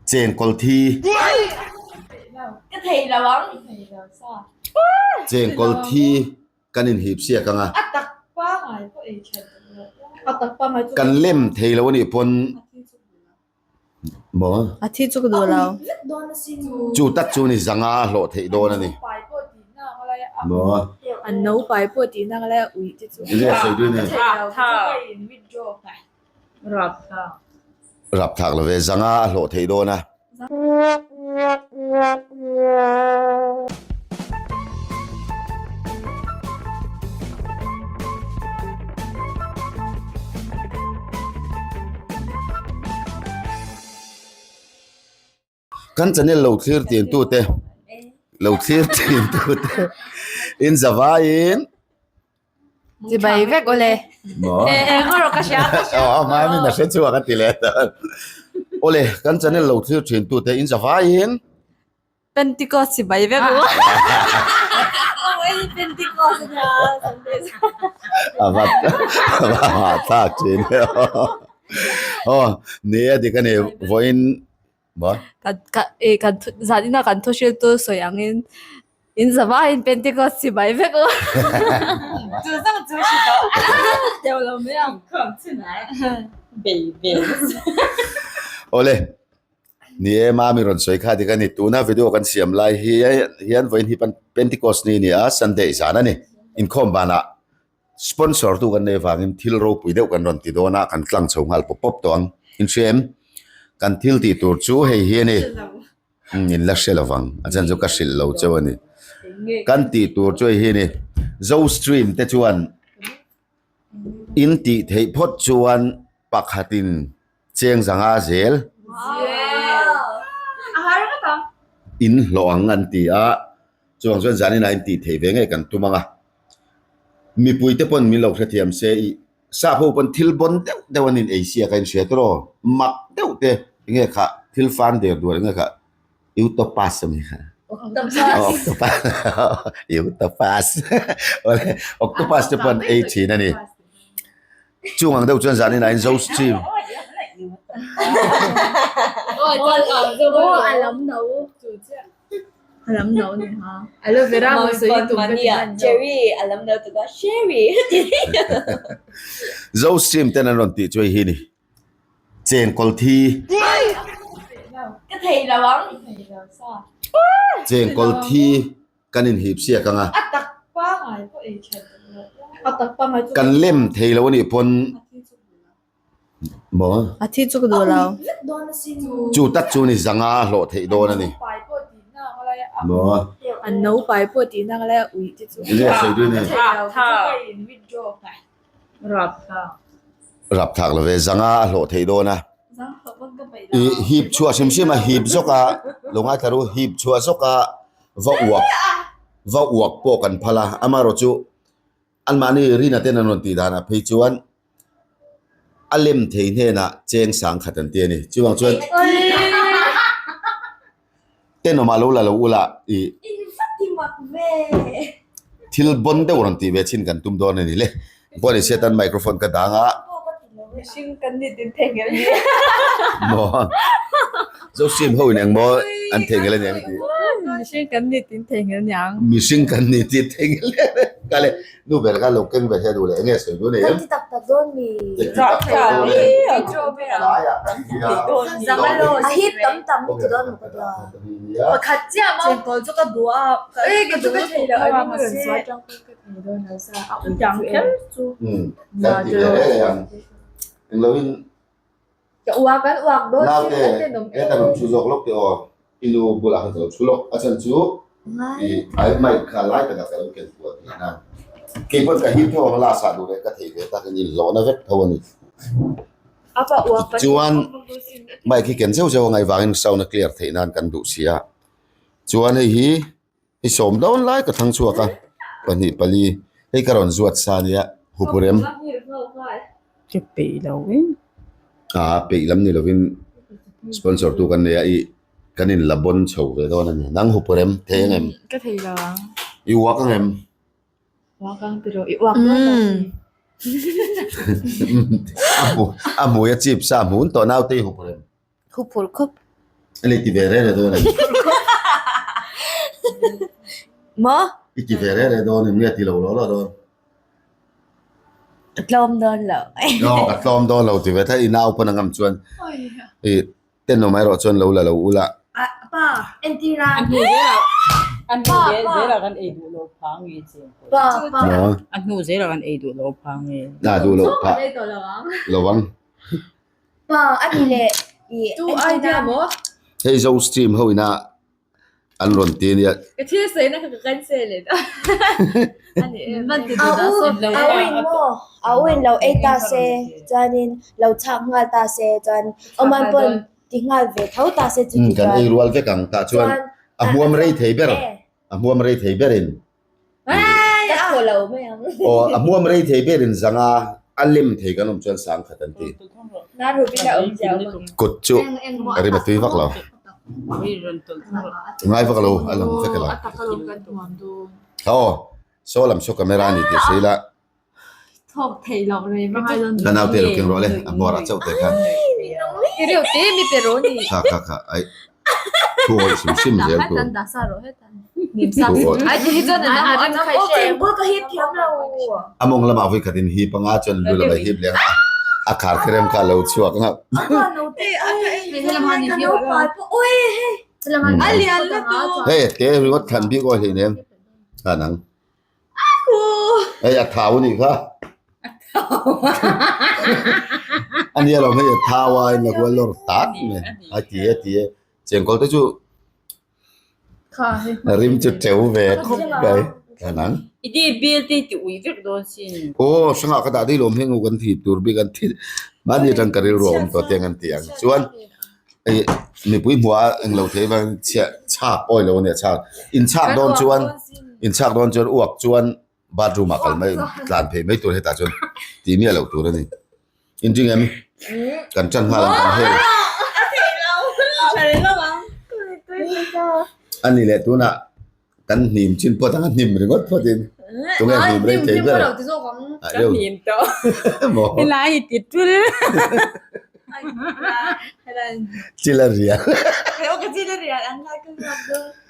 Chengkawl thi. Ka thei lo ang. Chengkawl thi kan inhip siak ang a. Kan lem thei lo a nih pawn maw? A thi chu ka duh lo. Chu tak chu ni zanga a hlawh theih dawn a ni. Maw? An no pai pawh tih nak lai a uih te chu. Enge a sawi duh ni? Rapthlak lo ve zanga a hlawh theih dawn a. Kan channel lo thlir tin tute lo thlir thin tute in zavaiin Chibai vek awle. Maw? Eh, eh, ngawr ka hria, ka hria. Aw, mami na hre chhuak a ti leh ta. Awle, kan channel lo thlir thin tute in zavaiin Pentecost chibai vek u. Aw, ei Pentecost ania Sunday. A va a va hahthlak thin e aw. Aw, ni e dik a ni, vawiin Maw? Kan ka eh kan thu zan ina kan thu hriltu sawi angin in zavaiin Pentecost chibai vek u. Chu zang chu hri tawh. Teuh lo mai ang. Khawm chhun a bei ve. Awle, ni e mami rawn sawi kha dik a ni. Tuna video kan siam lai hi hian vawiin hi Pentecost ni a ni a, Sunday zan a ni. Inkhawm banah Sponsor tu kan nei avangin thil ropui deuh kan rawn ti dawn a, kan tlang chho nghal pawp pawp tawh ang. In hria em? Kan thil tih tur chu hei hi a ni. Umm in la hre lovang, a chhan chu ka hrilh lo cheu a ni. Kan tih tur chu hei hi a ni, Zo stream te chuan in tih theih phawt chuan pakhatin cheng zanga zel in hlawh ang an ti a, chuvang chuan zaninah in tih theih ve ngei kan tum ang a. Mipui te pawn min lo hrethiam se ih sap ho pawn thil bawn deuh deuh an in ei sia ka inhria tawh mak deuh te enge kha thil fan der duar enge kha utopus a mi kha octopus utopus octopus te pawn ei thin a ni chung ang deuh chuan zanin ah in zo stream A lam no ni ha. Aloe vera maw sawi tum ka ti hman lo. Cherry a lam no tuk a Sherry. Zo stream ten an rawn tih chu hei hi ni. Chengkawl thi. Ka thei lo ang. Chengkawl thi kan inhip siak ang a. Kan lem thei lo a nih pawn. Maw? A thi chu ka duh lo. Chu tak chu ni zanga a hlawh theih dawn a ni. Maw? An no pai pawh tih nak lai a uih te chu. Enge a sawi duh ni? Rapthlak lo ve, zanga a hlawh theih dawn a. I hip chhuah hrim hrim a, hip zawk a, lo ngaithla ru, hip chhuah zawk a va uak, va uak pawh kan phal a, amaherawhchu anmahni Rina ten an rawn tih danah phei chuan A lem thei hnenah cheng sang khat an ti a ni. Chuvang chuan tenawmah lo la lo ula ih thil bawn deuh rawn tih ve chin kan tum dawn a ni le. Pawh ni se tan microphone ka dang a. Mihring kan ni tin theihnghilh ni. Maw? Zosim ho in engmaw an theihnghilh a ni ang tih. Mihring kan ni tin theihnghilh niang. Mihring kan ni tih theihnghilh ka le. Nu ber kha lo keng ve hian u le enge sawi duh nei em? Kan ti tak tak dawn mi. Kan ti tak tak dawn e. Tlaiah kan ti a. A hip tam tam mi ti dawn maw ka tia. Pakhat chiah maw? Chengkawl chu ka duh a. Ei ka chu ka thei lo a ring rawn sawi atang pawn ka thei dawn lo sa a ui chu e. Umm kan ti ve reng reng ang. Englo in Ka uak an uak dawn sin Naute a tenawm he ta rawn thu zawk lawk teh aw. I nu bulah khan ka lo thu lawk. A chhan chu i ai mic kha lai takah ka lo ken kual tih na. Kei pawn ka him tho ang last ah duh leh ka thei ve takin inhlawhna vek tho a ni. Chuan mic hi ken zeuh zeuh a ngaihvangin sound a clear theih nan kan duh si a. Chuan hei hi I sawm dawn lai ka thlang chhuak a, pahnih pali hei ka rawn zuat sa ania Hupurem. Ka peih lo in. Aa peih lam ni lovin sponsor tu kan nei a i kan in la bawn chho ve dawn a ni. Nang Hupurem thei ang em? Ka thei lo ang. I uak ang em? Uak ang tiraw i uak dawn lo ni. A hmui a chip sa hmun tawh naute i Hupurem. Huphurh khawp. A lei ti ve re re dawn em? Maw? I ti ve re re dawn em nge ti lo lo lo dawn? Ka tlawm dawn lo. No, ka tlawm dawn lo ti ve thlai i nau pawn a ngam chuan i tenawm erawh chuan lo la lo ula. Pa, entir a. A hnu zelah a hnu zelah kan ei duh lo phah nge che. Pa, pa. A hnu zelah kan ei duh lo phah nge. Na duh lo phah. Lo ang. Pa, a ni leh i Tu idea maw? Hei zo stream ho ina an rawn ti ania. Ka thil sawi na kha ka cancel e. Ani em. Man ti A u a u in maw a u in lo ei ta se chuanin lo chhak nghal ta se chuan awman pawn ti nghal ve tho ta se chuti Kan chuan ei rual vek ang tah chuan a hmuam rei thei ber a hmuam rei thei berin Ka thaw lo mai ang. Aw a hmuam rei thei berin zanga a lem thei kan awm chuan sang khat an ti. Kut chu rim a tui vak lo. Ngai vak lo a lang vek elo. Aw saw lam saw camera a ni tih hria ila. Ka naute lo keng rawh le a hmuarah chauh te khan. Kha kha kha ai thu awih hrim hrim zel tur. A mawng lamah vui khatin hip anga chuan lu lamah hip leh anga a khar kherem kha a lo chhuak anga. Hei te ringawt thlan bik aw hleinem a nang. Hei a thau anih kha. A nia lo hei a thau a in la kual lawr tak mai a ti e ti e chengkawl te chu rim chu teu ve khawp mai a nang. I ti bil te ti ui vek dawn sin. Aw hrangah ka dah daih lawm heng kan thi tur bik an thi mahni atang ka rilru a awm tawh tiang an ti ang chuan hei mipui hmuh a englo thei vang chhiah chhak awi lo ania chhak inchhak dawn chuan inchhak dawn chuan uak chuan bathroom ah kal mai tlan phei mai tur hetah chuan tih miah loh tur a ni inring em kan tan nghal ang kan hel a ni leh tunah kan hnim chin phawt ang a hnim ringawt phawt in tunge hnim rei thei ber Ka hnim tawh helai hi ti tul chil a rial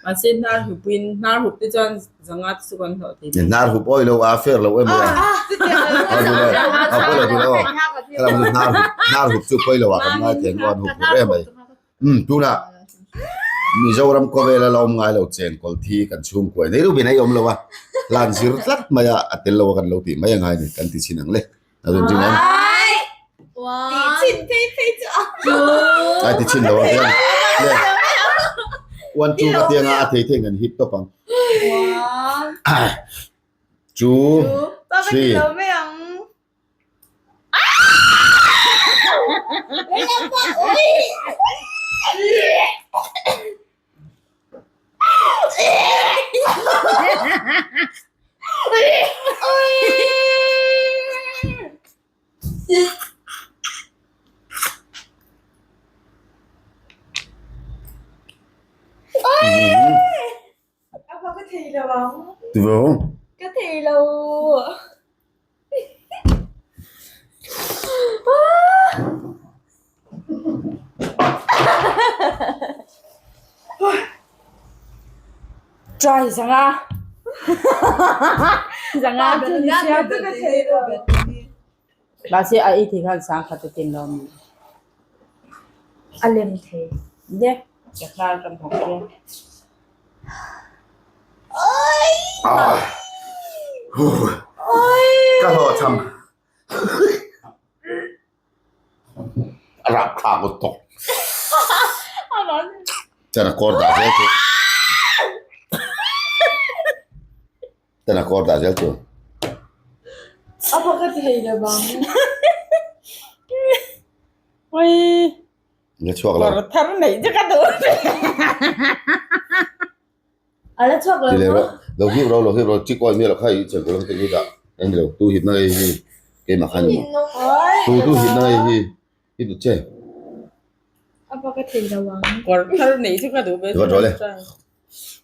mahse hnar hupuin hnar hup te chuan zanga te chu kan hlawh thei hnar hup awi lo a fair lo em a a pawi lo tilo hnar hup hnar hup chu pawi lo ah kan ngai thei an hup hup em mai Umm tunah Mizoram khawvela la awm ngai lo chengkawl thi kan chhungkuai nei deuh bin a awm lo a, hlan zir tlat mai a, a tel lo a kan lo tih mai angai ni kan ti chhin ang le. A rawn ring em? Ai ti chhin lo a hian le one two ka tianga a thei thei kan hip tawp ang. Two, three. Ka thei lo ang. Ti ve ang. Ka thei lo. Try zanga. Zanga chu ni sia. Ka thei lo. Mahse a ei thei khan sang khat a tin lo mi. A lem thei. Ne, ka hnar kan hawk e. Ka hlawh cham. A rap thlak ut tawk. Chuan a kawr dah zel chu. Chuan a kawr dah zel chu. A pakhat thei lo bang. Oi. La chhuak lo. Kawr thar nei chu ka duh. A la chhuak lo Ti leh rawh. Lo hip ro lo hip ro chik awi miah lo kha i chen kulh ang te lut ah. Eng lo tu hip na ngei hi keimah khan emaw. Tu tu hip na ngei hi hip duh che. A pakhat thei lo ang. Kawr thar nei chu ka duh ve. Ti rawh le.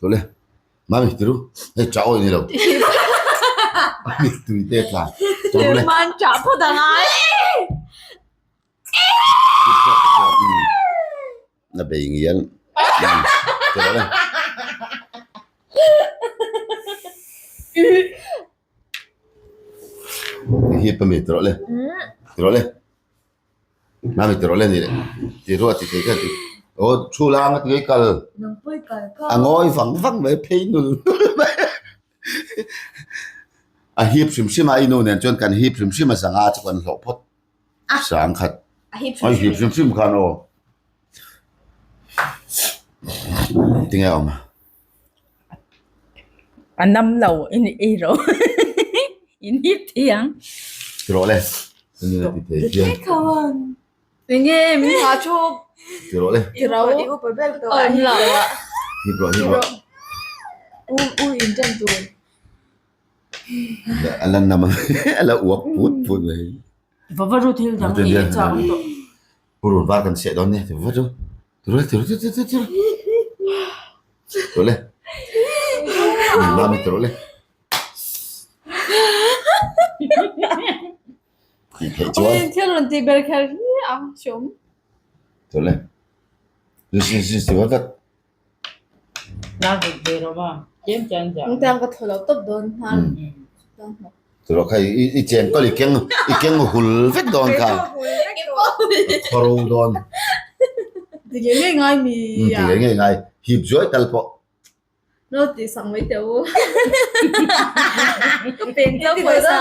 Rawh le. Mami ti ru. Hei chah awi ni lo. Tui te tla. Rawh le. Man chah phawt ang ai. Na bei ngial. Ti rawh le. I hip a mi ti rawh le. Ti rawh le. Mami ti rawh le ni le. Ti ruah ti thei khan ti. Aw thu lang a ti kal. A ngawi vang vang mai phei nul nul mai. A hip hrim hrim a i nu nen chuan kan hip hrim hrim a zanga chu kan hlawh phawt. Sangkhat. A hip A hip hrim hrim khan aw. Tinge awm? A nam lo in ei ro. In hip thei ang. Ti rawh le. Ni ti thei hian. Enge min ha thu. Ti rawh le. Ti ro. I upa ber tawh. Awm lo. Hip rawh hip rawh. U u in tan tur. A la nam a la uak put put mai. Va va ru thil dang ei a chak awm tawh. Purun var kan seh dawn nia ti va ru. Ti ru ti ru ti ru ti ru. Ti ru le. Mami ti ru le. Ti theih chuan. Thil rawn ti ber kher hi a hreawm. Ti ru le. Si si si va vat. Na vut ve ro va. Tlem chuan zah. Engtiang ka thaw lo tawp dawn hman. Turo kha i cheng kawl i keng i keng hul vek dawn kha. Khoro dawn. Ti nge nge ngai mi. Ti nge nge ngai. Hip zuai tal pawh. No ti sang mai teh u. Ka peng chau pawisa.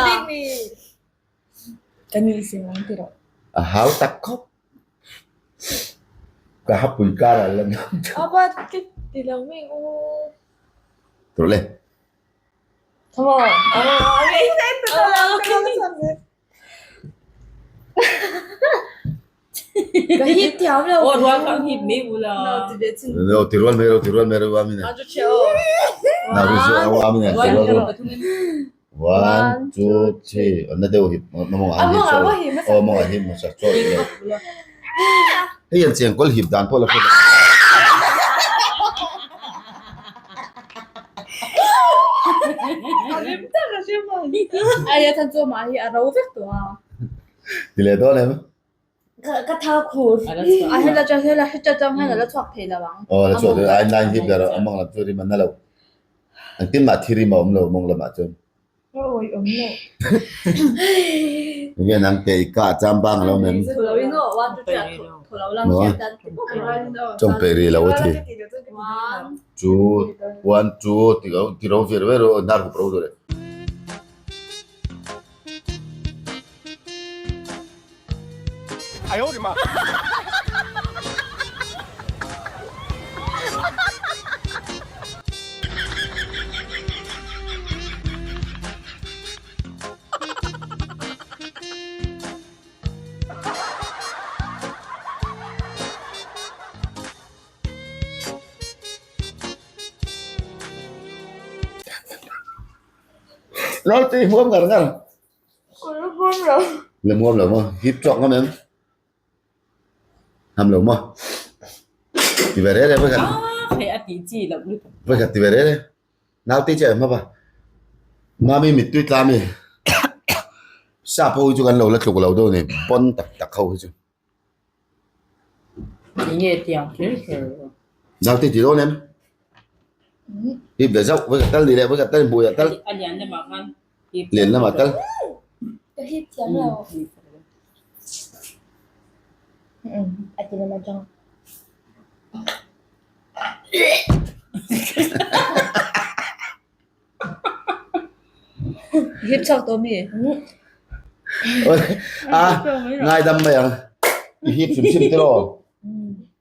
Ka ni sim ang ti rawh. A hau tak khawp. Ka hapui kar a la nam chu. Apa ka ti lo mai u. Tawh le. Come on. Ka hip thiam lo. Aw rual kha hip mai u la. No ti rual mai ro ti rual mai ro wa min. Na ru chu wa min. Ti rual ru. One, two, three. Na deuh hip na mong an hip so. Oh mong an hip ma sak cho. Hei an chiang kol hip dan pawh la hre. Ai a chan chu mah hi a ro vek tawh a. Ti leh dawn em? Ka thau khur. A hela chuan hela heta chuan hian a la chhuak thei lo ang. Aw la chhuak thei ai nine hip ber a mawng lam chu rim a na lo. Engtin mah thi rim a awm lo mawng lamah chuan. Ka awih awm lo. Enge nang te i ka cham bang lo mem. Thu lo in aw one two three a thu lo lam hian dan Chawng pe ri lo a ti. Two one two ti lo ti ro vir ver o hnar hup ro tur e. Lo ti huam ngar ngar. La muam lo maw? Hip chawk ngam em? Ham lo maw? Ti ve re re voi khat. Hei a ti chi loh lutuk. Voi khat ti ve re re. Naute che hma ba. Mami mittui tla mi. Sap ho hi chu kan lo la tluk lo deuh a ni. Pawn tak tak ho hi chu. Enge tiang kher kher. Naute ti dawn em? Hip ve zauh voi khat tal ni leh voi khat tal hmui ah tal. A lian lamah khan hip. Lian lamah tal. Ka hip thiam lo. A ti lam atang. Hip chhuak tawh mi? A ngaidam mai ang. I hip hrim hrim tiraw?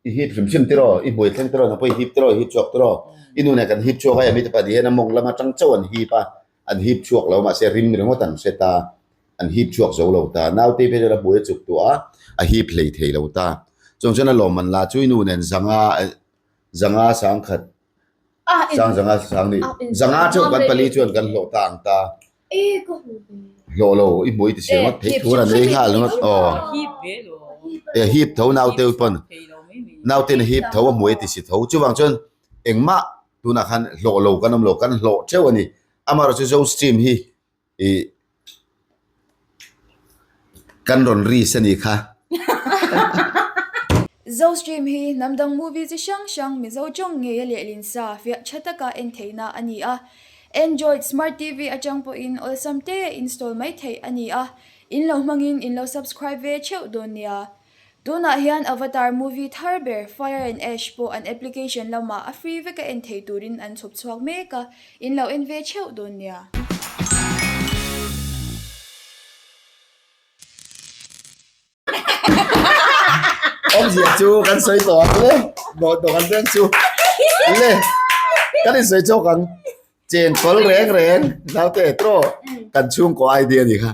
I hip hrim hrim tiraw? I hmui thleng tiraw? Nangpawh i hip tiraw? I hip chhuak tiraw? I nu nen kan hip chhuak a, mite pahnih hian a mawng lam atang chauh an hip a, an hip chhuak lo mahse rim ringawt an hre ta, an hip chhuak zo lo ta. Naute phei chuan a hmui a chuk tuah a, a hip hlei thei lo ta. Chuvang chuan a lawmman lah chu i nu nen zanga zanga sangkhat Sang zanga sang ni. Zanga chu kan pali chuan kan hlawh ta ang ta. Hlawh lo i hmui ti si ringawt thei thur an ei nghal ringawt aw. E hip tho naute pawn naute in hip tho a hmui ti si tho chuvang chuan engmah tunah khan hlawh lo kan awm lo kan hlawh theuh a ni. Amaherawhchu zo stream hi Ih kan rawn ri se ni kha. Zostream hi hnam dang movie chi hrang hrang Mizo tawng ngeia lehlin sa fiah tha taka en theihna a ni a. Android Smart TV atang pawhin awlsam te a install mai theih a ni a, in lo hmangin in lo subscribe ve theuh dawn nia. Tunah hian Avatar movie thar ber Fire and Ash pawh an application lamah a free veka en thei turin an chhawp chhuak mek a, in lo en ve theuh dawn nia. Awmzia chu kan sawi tawh ang le, dawh tawh kan reng chu le kan insawi chawk ang chengkawl reng reng naute tawh kan chhungkaw idea a ni kha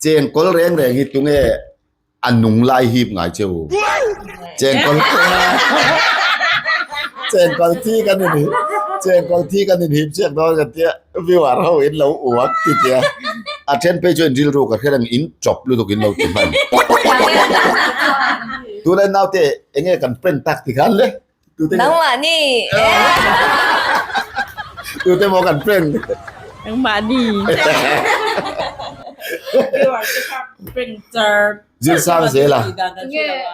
chengkawl reng reng hi tunge a nung lai hip ngai che u chengkawl chengkawl thi kan in chengkawl thi kan inhip chiak dawn ka tia viewer ho in lo uak ti tia a then phei chuan rilru ka hre reng in chawp lutuk in lo ti hman tunlai naute enge kan prank tak ti khan le tute Nangmahni tute maw kan prank Nangmahni viewer te kha prank char Zirsang zela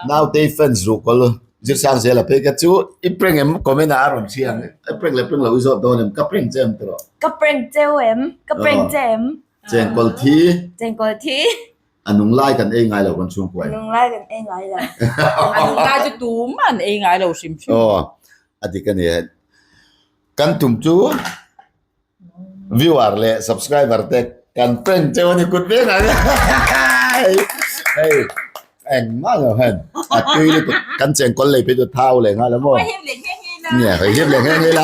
naute fans ru kawl Zirsang zela phei ka chu i prank em comment ah a rawn hria ang i prank leh prank lo i zawt dawn em ka prank che em tawh Ka prank cheu em ka prank che em Chengkawl thi Chengkawl thi A nung lai kan ei ngai lo kan chhungkuai A nung lai kan ei ngai lo A nung lai chu tumah an ei ngai lo hrim hrim Aw a dik a ni kan tum chu Viewer leh subscriber te kan prank cheu a ni kut vek ang hei engmah lo hian a tui lutuk kan chengkawl lei phei chu thau leh nghal a maw nia hei hip leh nghe nghe la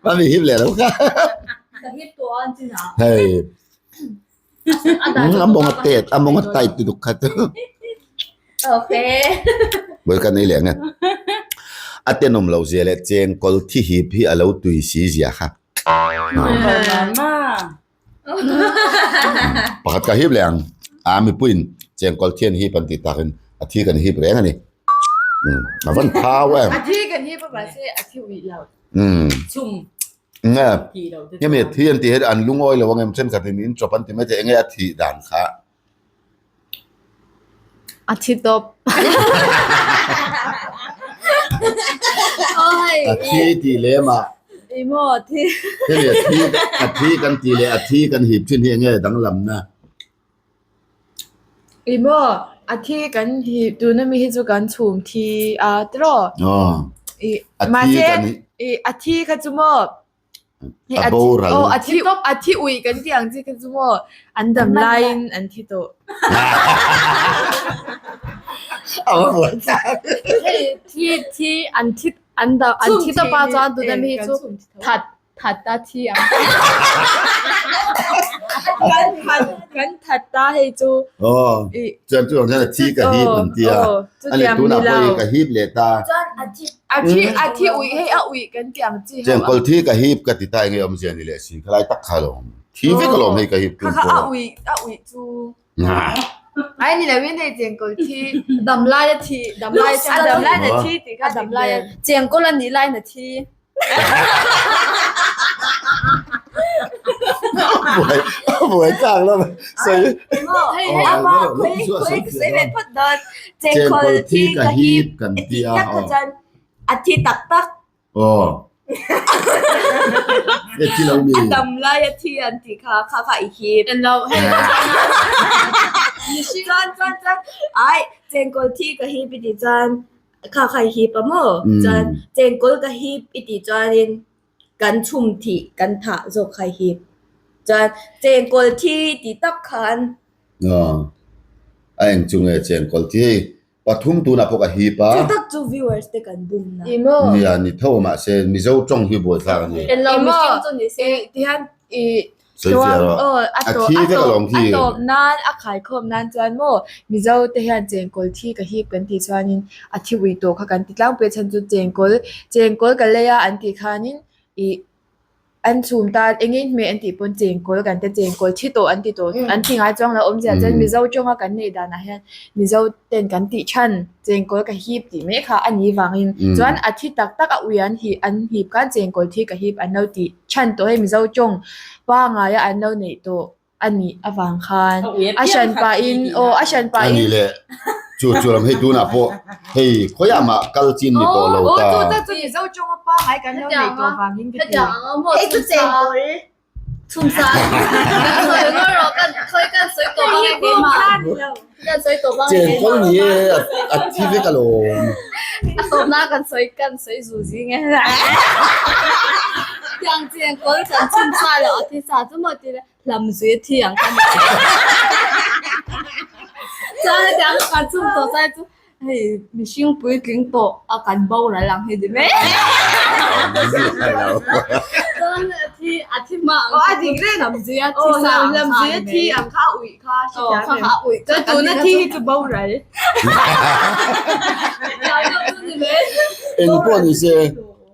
mami hip leh lo kha hei a mawng a tet a mawng a tight lutuk kha chu okay bul kan ei leh ang e a tenawm loh zia leh chengkawl thi hip hi a lo tui si zia kha pakhat ka hip leh ang a mipuiin chengkawl thi an hip an tih takin a thi kan hip reng a ni a van thau em a thi kan hip a mahse a thi uih lo chum Nge, nge mi thi an tih hi an lungawi lo ang em thenkhatin in chawp an ti mai thei enge a thih dan kha. A thi tawp. A thi tih lem ah. Emaw a thi. Hemi a thi a thi kan tih leh a thi kan hip thin hi enge danglamna. Emaw a thi kan hip tuna mi hi chu kan chhum thi a tiraw? Aw. I A thi mahse kan i a thi kha chu maw A boral. Aw a thi a thi ui kan tih ang chi kha chu maw an dam laiin an thi tawh. A va buai thlak. Hei thi thi an thi an dam an thi tawp a chuan tuna mi hi chu that That ta thi ang. Kan that kan that ta hei chu. Aw. Chuan chu ang hian a thi ka hip an tia. A leh tunah pawh hi ka hip leh ta. Chuan a thi a thi a thi uih hei a uih kan ti ang chi. Chuan kawl thi ka hip ka ti ta enge awmzia ni leh si khalai tak kha lo. Thi vek alawm hei ka hip tun pawh. Kha a uih a uih chu. Ai ni lo in hei chengkawl thi dam lai a thi dam lai a dam lai na thi ti kha dam lai chengkawl a nih lai na thi. Buai buai chak lo sei Ama khui khui sei ve phawt dawn chengkawl thi ka hip kan ti a tak kha chuan a thi tak tak aw e thi lo mi a dam lai a thi an ti kha kha kha i hip en lo hei chuan chuan chuan ai chengkawl thi ka hip i ti chuan Kha kha i hip a maw? Chuan chengkawl ka hip i tih chuanin kan chhum thih kan thah zawk kha i hip. Chuan chengkawl thi tih tak khan. Aw, a eng chu nge chengkawl thi hei pathum tunah pawh ka hip a. Chu tak chu viewers te kan bum na. I maw? Nia ni tho mahse Mizo tawng hi buaithlak a ni. Englo mihring chu ni se. Tihian i Sawi rawh. Aw, a A tawp thi a vek tawp alawm a khi. tawp nan a khaikhawm nan chuan maw Mizo te hian chengkawl thi ka hip kan tih chuanin a thi ui tawh kha kan ti tlangpui a chhan chu chengkawl chengkawl ka lei a an tih khanin ih an chhum tan eng in hmeh an tih pawn chengkawl kan tia chengkawl thi tawh an ti tawh an ti ngai chuang lo awmzia chuan Mizo tawnga kan neih danah hian Mizo ten kan tih chhan chengkawl ka hip tih mai kha a nih vangin chuan a thi tak tak a ui an hih an hip khan chengkawl thi ka hip an lo tih. Chhan tawh hei Mizo tawng pangaia an lo neih tawh a nih avang khan a hran pahin aw a hran pahin. A nih leh. Chu chu lam hei tunah pawh hei khawiah mah kal chin ni tawh lo ta. Aw chu tak chu Mizo tawng a pangngai kan lo neih tawh vangin ka ti. Hei chu chengkawl. Chhumsa sawi ngawi rawh kan khawi kan sawi tawh bang e keimah kan sawi tawh bang e Chengkawl ni e a thi vek alawm. A tawpna kan sawi kan sawi zu zing e. Tiang chengkawl kan chhumsa loh a thi sa chu maw ti le hlam zui a thi ang kha ni. Chuan hetiang kan chhum tawh chai chu Hei mihring puitling tawh a kan boral ang hi ti mai. Chuan a thi a thi hma ang Aw a dik reng. Lam zui a thi sa ang Lam zui a thi ang kha a uih kha a hre thiam em. Kha a uih Chuan tuna thi hi chu boral. Eng pawh ni se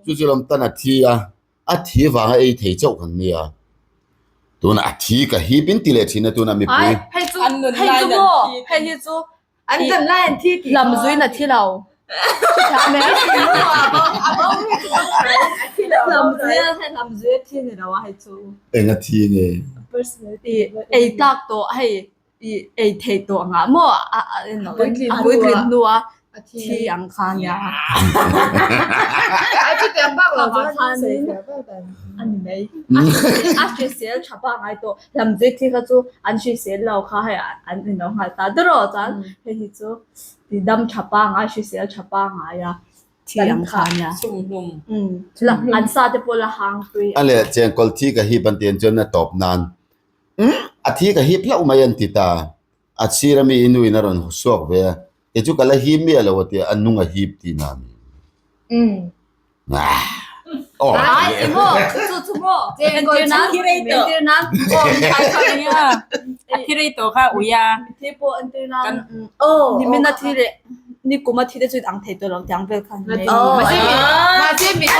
chu chu lam tan a thi a, a thi vanga ei thei chauh kan nia. Tuna a thi ka hip in ti leh thin a tuna mipui. Hei chu hei chu maw hei hi chu An dam lai an thi tih Lam zuin a thi lo. Lam zui a hei lam zui a thi ni lo a hei chu. Eng a thi nge? Ei tlak tawh hei i ei thei tawh ang ah maw a puitlin hnu a thi ang kha nia. A chutiang bak lo chuan sawi fiah vak dan. A ni mai. A hrisel tha bak ngai tawh. Lam zui thi kha chu an hrisel lo kha hei an inlo nghal ta der aw chuan hei hi chu ti dam tha pangai hrisel tha pangai a thi ang kha nia. Chhumhlum. An sa te pawh la hang tui. A leh chengkawl thi ka hip an ti an chuan a tawp nan umm a thi ka hip hlauh mai an ti ta. A chhir ami i nuin a rawn suak ve a, kei chu ka la hip miah lo a tia, a nung a hip tihna a ni. Aw Ai ti maw chu chu maw entir nan entir nan aw mi thai kha nia A thi rei tawh kha ui a. Thi pawh entir nan nimin a thi leh nikum a thi te chu in ang thei tawh lo tiang vel khan mai. Mahse mi a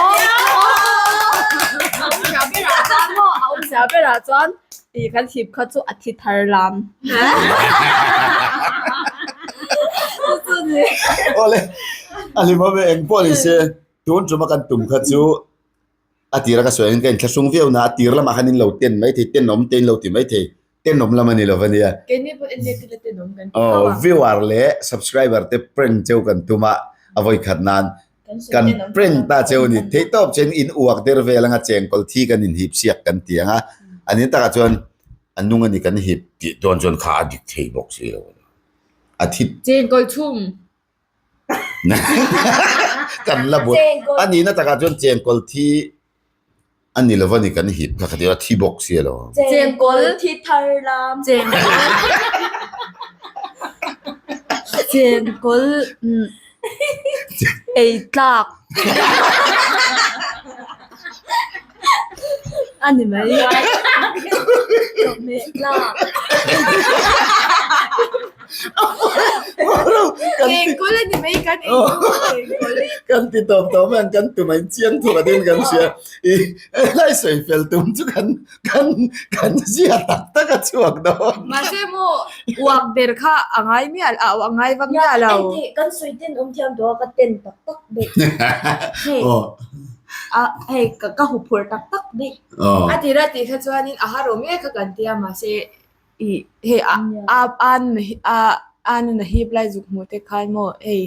awm zia berah chuan maw a awm zia berah chuan Ti kan hip kha chu a thi thar lam. Awle, a hlim awm e, eng pawh ni se, tun ṭuma kan tum kha chu a tira ka sawi angin ka inthlahrung viau na, a tir lamah khan in lo ten mai thei, tenawm te in lo ti mai thei, tenawm lam a ni lo va nia. Keini pawh en let ila tenawm kan ti Aw, tho a. viewer leh subscriber te prank cheu kan tum a, a vawi khat nan Kan prank ta cheu ni. Theihtawp chen in uak der vel anga chengkawl thi kan inhip siak kan ti ang a, a ni takah chuan a nung a ni kan hip tih dawn chuan kha a dik thei bawk si lo. A thi. Chengkawl chhum. Kan la buai. A nihna takah chuan chengkawl thi A ni lo va ni kan hip kha khatir a thi bawk si alo. Chengkawl thi thar lam. Chengkawl ei tlak a ni mai. Chawhmeh tlak. Chengkawl a ni mai kan ei chu chengkawl. Kan ti tawp tawp mai ang kan tum a inchiang thuk a tin kan hria i helai sawi fel tum chu kan kan kan zia tak tak a chhuak dawn. Mahse maw uak ber kha a ngai miah a a ngai vak miah lo. Engti kan sawi ten awm thiam tawh a ka ten tak tak daih. Hei a hei ka ka huphurh tak tak daih. A tira tih kha chuanin a har awm e kha kan tia mahse Ih hei a a a a a nun a hip lai zuk hmuh te khan maw hei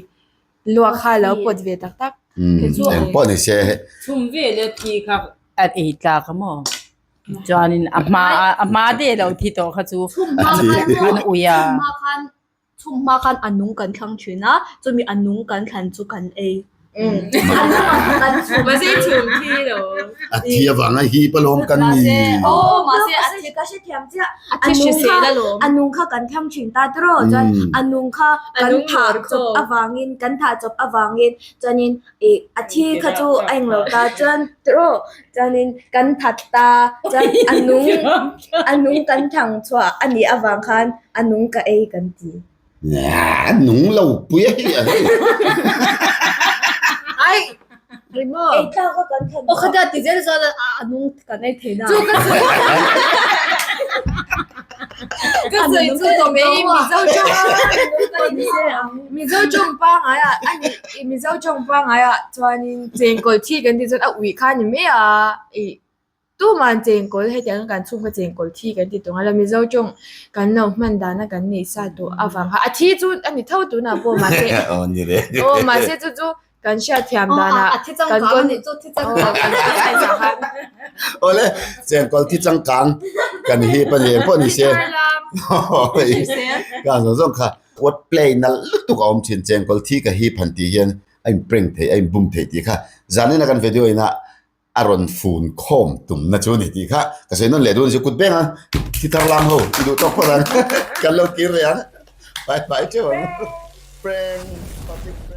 luak kha a lo pawt ve tak tak. Eng pawh ni se. Chhum vel e thi kha a ei tlak a maw? Chuanin a hma a hma deuh lo thi tawh kha chu an ui a. Chhung hma khan a nung kan thlang thin a, chumi a nung kan thlan chu kan ei. A nung kan chhum. Mahse chhum thi lo. A thi avanga hip alawm kan ni. Aw mahse a thi ka hrethiam chiah. A thi hrisel alawm. A nung kha kan thlang thin ta tiraw chuan a nung kha kan thah chawp avangin kan thah chawp avangin chuanin ih a thi kha chu a englo ta chuan tiraw chuanin kan that ta chuan a nung a nung kan thlang chhuah a nih avang khan a nung ka ei kan ti. A nung lo pui a hi a hei. Ai ri maw. Ei tlak a kan that Aw khatia ti zel chuan a nung kan ei thei na. Chu ka sawi ka sawi chu tawm ei Mizo tawng Mizo tawng pangai ah a nih I Mizo tawng pangai ah chuanin chengkawl thi kan tih chuan a uih kha a ni mai a ih. Tuman chengkawl hetiang kan chhungkaw chengkawl thi kan ti tawh a la Mizo tawng kan lo hman dana kan neih sa tawh avang kha a thi chu a ni tho tunah pawh mahse Aw ni le. aw mahse chu chu kan hriatthiam danah A thi changkang a nih chu thi changkang. Kan kan Awle chengkawl thi changkang kan hip a ni eng pawh ni se. Ka zawng zawng kha word play nalh lutuk a awm thin chengkawl thi ka hip han tih hian a in prank thei a in bum thei tih kha zanin a kan video inah a rawn fun khawm tumna chu a ni tih kha ka sawi nawn leh dawn chu kut beng a thi thar lam ho i duh tawk phawt ang kan lo kir reh ang bye bye teuh ang prank.